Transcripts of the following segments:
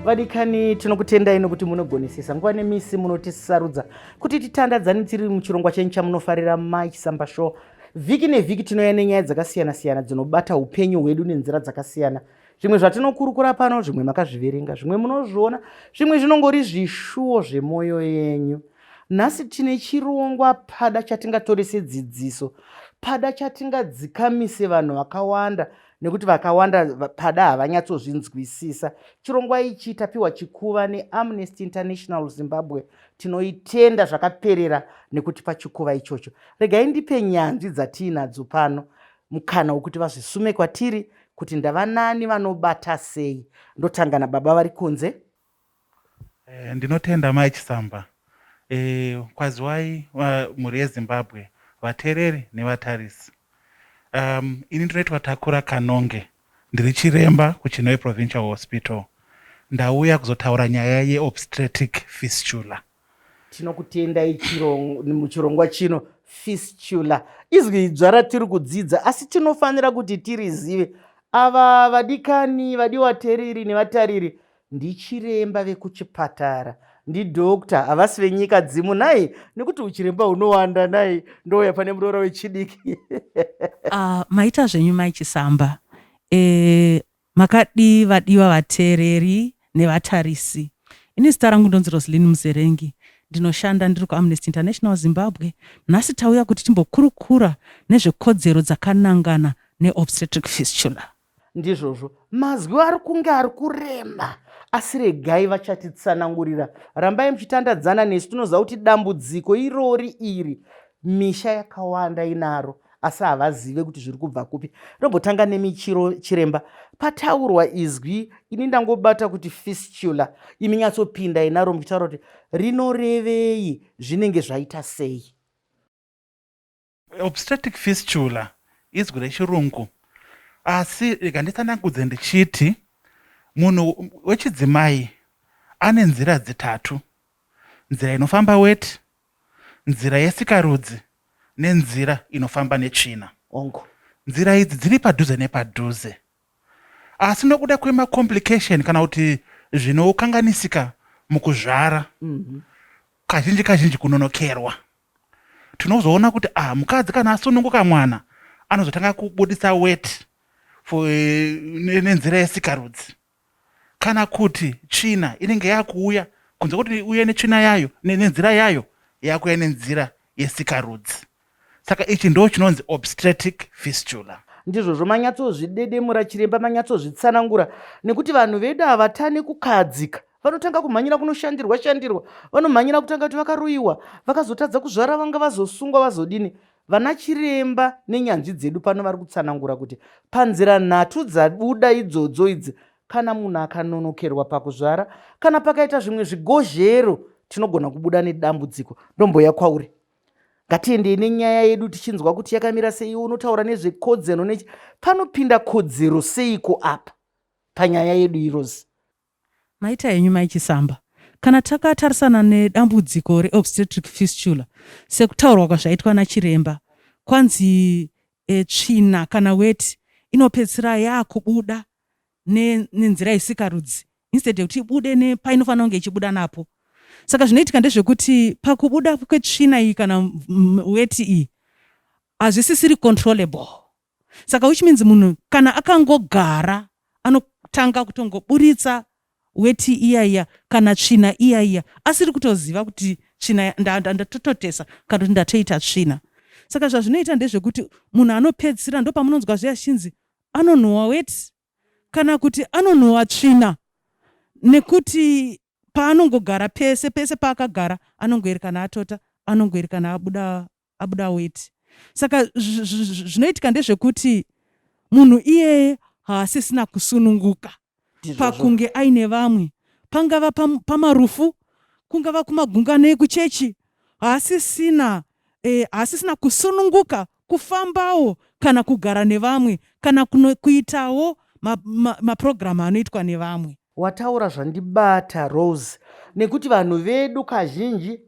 Vadikani, tinokutendai nokuti munogonesesa nguva nemisi munotisarudza kuti titandadzane tiri muchirongwa chenyu chamunofarira, Mai Chisamba Show. Vhiki nevhiki tinouya nenyaya dzakasiyana-siyana dzinobata upenyu hwedu nenzira dzakasiyana. Zvimwe zvatinokurukura pano, zvimwe makazviverenga, zvimwe munozviona, zvimwe zvinongori zvishuwo zvemwoyo yenyu. Nhasi tine chirongwa pada chatingatore sedzidziso, pada chatingadzikamise vanhu vakawanda, nekuti vakawanda pada havanyatsozvinzwisisa. Chirongwa ichi tapiwa chikuva neAmnesty International Zimbabwe. Tinoitenda zvakaperera nekutipa chikuva ichocho. Regai ndipe nyanzvi dzatiinadzo pano mukana wekuti vazvisume kwatiri kuti ndavanani, vanobata sei. Ndotanga nababa vari kunze. Ndinotenda Mai Chisamba. Kwaziwai mhuri yeZimbabwe, vateereri nevatarisi. Ini ndinoitwa Takura Kanonge, ndiri chiremba kuChinhoyi Provincial Hospital. Ndauya kuzotaura nyaya yeobstetric fistula. Tinokutendai muchirongwa chino. Fistula izwi idzva ratiri kudzidza, asi tinofanira kuti tirizive. Ava vadikani, vadiwa tereri nevatariri, ndichiremba vekuchipatara, ndidoctor, havasi venyika dzimu nai, nekuti uchiremba hunowanda nai. Ndouya pane muroora wechidiki. Maita zvenyu, Mai Chisamba. Makadii vadiwa vateereri nevatarisi? Ini zita rangu ndonzi Roslyn Muzerengi, ndinoshanda ndiri kuAmnesty International Zimbabwe. Nhasi tauya kuti timbokurukura nezvekodzero dzakanangana neobstetric fistula. Ndizvozvo, mazwi ari kunge ari kurema, asi regai vachatitsanangurira. Rambai muchitandadzana nesu. Tinoziva kuti dambudziko irori iri misha yakawanda inaro, asi havazive kuti zviri kubva kupi. Ndombotanga nemichiro chiremba. Pataurwa izwi, ini ndangobata kuti fistula, imi nyatsopinda inaro muchitaura kuti rinorevei, zvinenge zvaita sei. Obstetric fistula izwi rechirungu, asi rega nditsanangudze ndichiti munhu wechidzimai ane nzira dzitatu: nzira inofamba weti, nzira yesikarudzi nenzira inofamba netsvina. Ongo. Nzira idzi dziri padhuze nepadhuze, asi nokuda kwemacomplication kana kuti zvinokanganisika mukuzvara, kazhinji kazhinji kunonokerwa, tinozoona kuti ah, mukadzi kana asununguka mwana anozotanga kubudisa weti for nenzira yesikarudzi kana kuti tsvina inenge yakuuya. Kunze kuti uye netsvina yayo nenzira yayo, yakuuya nenzira yesikarudzi. Saka ichi ndo chinonzi obstetric fistula. Ndizvozvo, manyatsozvidedemura chiremba, manyatsozvitsanangura, nekuti vanhu vedu havatani kukahadzika. Vanotanga kumhanyira kunoshandirwa shandirwa, vanomhanyira kutanga kuti vakaroyiwa, vakazotadza kuzvara, vanga vazosungwa, vazodini. Vana chiremba nenyanzvi dzedu pano vari kutsanangura kuti panzira nhatu dzabuda idzodzo idzi, kana munhu akanonokerwa pakuzvara kana pakaita zvimwe zvigozhero, tinogona kubuda nedambudziko. Ndomboya kwauri. Ngatiendei nenyaya yedu tichinzwa kuti yakamira sei. Unotaura nezvekodzero nechi, panopinda kodzero seiko apa panyaya yedu irozi? Maita henyu, Mai Chisamba. Kana takatarisana nedambudziko reobstetric fistula, sekutaurwa kwazvaitwa nachiremba, kwanzi tsvina kana weti inopedzisira yakubuda nenzira yesikarudzi instead yekuti ibude nepainofanira kunge ichibuda napo. Saka zvinoitika ndezvekuti pakubuda kwetsvina iyi kana weti iyi hazvisisiri controllable. Saka which means munhu kana akangogara anotanga kutongoburitsa weti iya iya kana tsvina iya iya asiri kutoziva kuti tsvina ndatototesa kana kuti ndatoita tsvina. Saka zvazvinoita ndezvekuti munhu anopedzisira, ndopamunonzwa zviya zvichinzi anonhuhwa weti kana kuti anonhuhwa tsvina, nekuti paanongogara pese pese paakagara anongoerekana atota, anongoerekana abuda weti. Saka zvinoitika ndezvekuti munhu iyeye haasisina kusununguka pakunge aine vamwe, pangava pamarufu, kungava kumagungano ekuchechi, haasisina kusununguka kufambawo kana kugara nevamwe kana kuitawo mapurogiramu anoitwa nevamwe. Wataura zvandibata, Rose, nekuti vanhu vedu kazhinji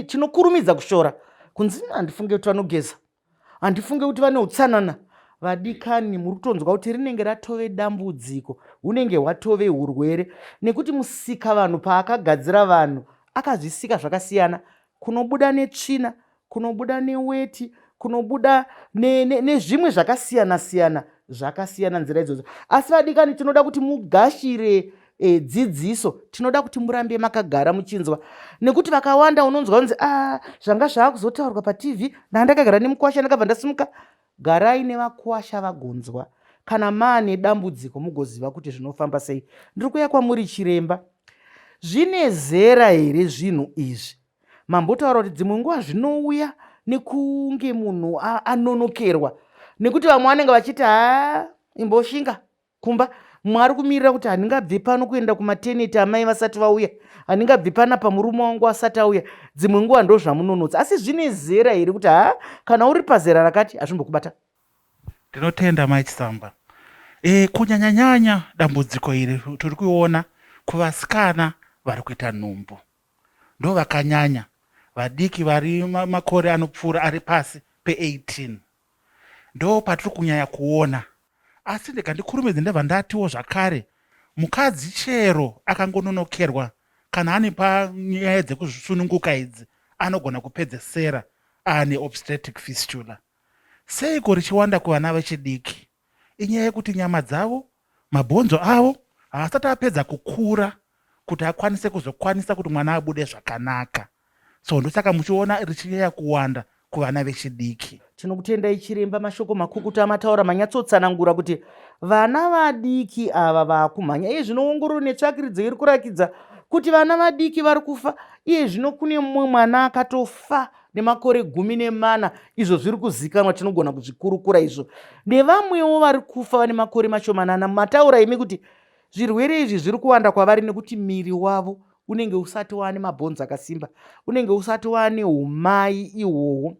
tinokurumidza kushora kunzi handifunge kuti vanogeza, handifunge kuti vane utsanana. Vadikani, muri kutonzwa kuti rinenge ratove dambudziko, hunenge hwatove hurwere, nekuti musika vanhu paakagadzira vanhu akazvisika zvakasiyana. Kunobuda netsvina, kunobuda neweti, kunobuda nezvimwe ne, ne zvakasiyana siyana, zvakasiyana nzira idzodzo. Asi vadikani, tinoda kuti mugashire e, dzidziso, tinoda kuti murambe makagara muchinzwa, nekuti vakawanda unonzwa kunzi a ah, zvanga zvaakuzotaurwa patv, ndandakagara nemukwasha ndakabva ndasimuka. Garai nevakwasha vagonzwa kana maane dambudziko mugoziva kuti zvinofamba sei. Ndiri kuuya kwamuri chiremba. Zvine zera here zvinhu izvi? Mambotaura kuti dzimwe nguva zvinouya nekunge munhu anonokerwa nekuti vamwe vanenge vachiti haa imboshinga kumba mwari kumirira kuti handingabvi pano kuenda kumateneti amai vasati vauya, handingabvi panapa murume wangu asati auya. Dzimwe nguva ndo zvamunonotsa. Asi zvine zera here kuti ha kana uri pazera rakati hazvimbokubata? Ndinotenda Mai Chisamba. E, kunyanyanyanya dambudziko iri tiri kuiona kuvasikana vari kuita nhumbu, ndo vakanyanya, vadiki vari makore anopfuura ari pasi pe18 ndo patiri kunyanya kuona. Asi ndega ndikurumidze ndabva ndatiwo zvakare, mukadzi chero akangononokerwa kana ane panyaya dzekusununguka idzi anogona kupedzesera aane obstetric fistula. Seiko richiwanda kuvana vechidiki? Inyaya yekuti nyama dzavo, mabhonzo avo haasati apedza kukura kuti akwanise kuzokwanisa kuti mwana abude zvakanaka. So ndosaka muchiona richinyanya kuwanda kuvana vechidiki. Tinokutendai chiremba, mashoko makukutu amataura manyatsotsanangura kuti vana vadiki ava vakumhanya. Iye zvino ongororo netsvakiridzo iri kurakidza kuti vana vadiki vari kufa. Iye zvino kune mumwe mwana akatofa nemakore 14, izvo zviri kuzikanwa, tinogona kuzvikurukura izvo, nevamwewo vari kufa vane makore mashomanana. Mataura imi kuti zvirwere izvi zviri kuwanda kwavari nekuti miri wavo unenge usati waane mabhonzo akasimba, unenge usati waane umai ihwohwo.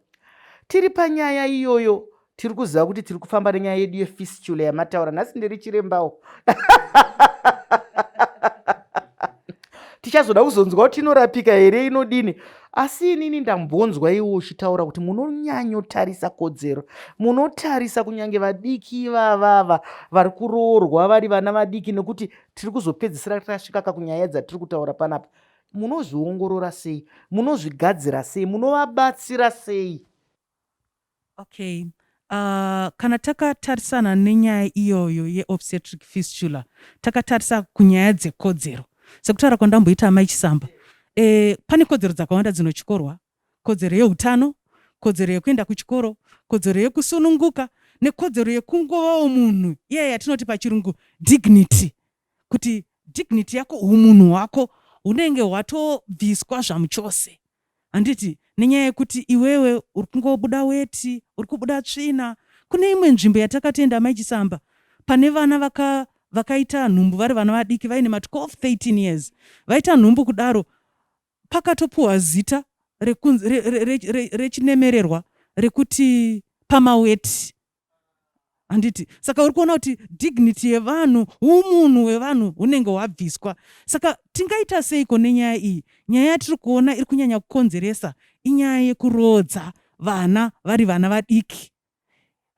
Tiri panyaya iyoyo, tiri kuziva kuti tiri kufamba nenyaya yedu yefistula yamataura nhasi. Ndiri chirembawo, tichazoda kuzonzwa kuti inorapika here, inodini. Asi inini ndambonzwa iwo uchitaura kuti munonyanyotarisa kodzero, munotarisa kunyange vadiki ivavava vari kuroorwa vari vana vadiki, nekuti tiri kuzopedzisira tasvika kakunyaya dzatiri kutaura panapa. Munozviongorora sei? Munozvigadzira sei? Munovabatsira sei? Okay. Kana takatarisana nenyaya iyoyo yeobstetric fistula, takatarisa kunyaya dzekodzero, sekutaura kwandamboita Amai Chisamba, e, pane kodzero dzakawanda dzinotyorwa: kodzero yeutano, kodzero yekuenda kuchikoro, kodzero yekusununguka, nekodzero yekungovawo munhu iye yatinoti pachirungu dignity, kuti dignity yako, umunhu hwako hunenge hwatobviswa zvamuchose, handiti, nenyaya yekuti iwewe uri kungobuda weti, uri kubuda tsvina. Kune imwe nzvimbo yatakatoenda, Mai Chisamba, pane vana vaka vakaita nhumbu vari vana vadiki, vaine ma12 13 years. Vaita nhumbu kudaro, pakatopuhwa zita rechinemererwa rekuti pamaweti, handiti? Saka uri kuona kuti dignity yevanhu, umunhu hwevanhu hunenge hwabviswa. Saka tingaita seiko nenyaya iyi? Nyaya yatiri kuona iri kunyanya kukonzeresa inyaya yekuroodza vana vari vana vadiki,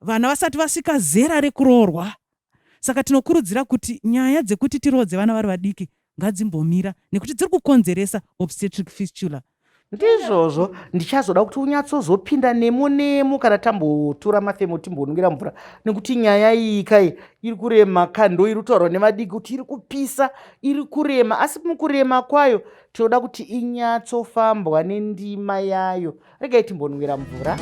vana vasati vasvika zera rekuroorwa. Saka tinokurudzira kuti nyaya dzekuti tiroodze vana vari vadiki ngadzimbomira, nekuti dziri kukonzeresa obstetric fistula. Ndizvozvo, ndichazoda kuti unyatsozopinda nemo nemo kana tambotura mafemo, timbonwira mvura, nekuti nyaya iyi kai iri kurema ka, ndo iri kutaurwa nevadiki kuti iri kupisa, iri kurema. Asi mukurema kwayo tinoda kuti inyatsofambwa nendima yayo. Regai timbonwira mvura.